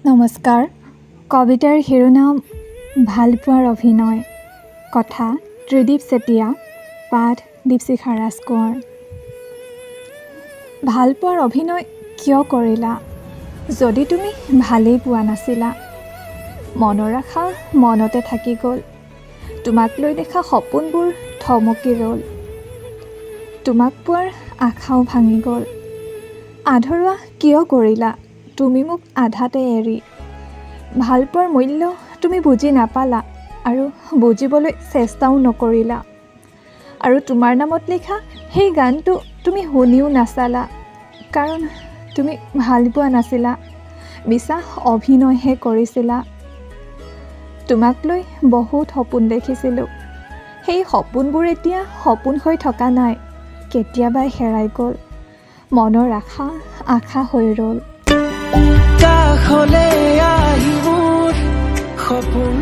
নমস্কাৰ। কবিতাৰ শিৰোনাম ভালপোৱাৰ অভিনয়। কথা ত্ৰিদীপ চেতিয়া, পাঠ দীপশিখা ৰাজকোঁৱৰ। ভালপোৱাৰ অভিনয় কিয় কৰিলা, যদি তুমি ভালেই পোৱা নাছিলা? মনৰ আশা মনতে থাকি গ'ল, তোমাক লৈ দেখা সপোনবোৰ থমকি ৰ'ল, তোমাক পোৱাৰ আশাও ভাঙি গ'ল। আধৰুৱা কিয় কৰিলা তুমি মোক আধাতে এৰি? ভালপোৱাৰ মূল্য তুমি বুজি নাপালা আৰু বুজিবলৈ চেষ্টাও নকৰিলা। আৰু তোমাৰ নামত লিখা সেই গানটো তুমি শুনিও নাচালা, কাৰণ তুমি ভাল পোৱা নাছিলা, মিছা অভিনয়হে কৰিছিলা। তোমাক লৈ বহুত সপোন দেখিছিলোঁ। সেই সপোনবোৰ এতিয়া সপোন হৈ থকা নাই, কেতিয়াবাই হেৰাই গ'ল। মনৰ আশা আশা হৈ ৰ'ল। কাষলে আহি মোৰ সপোন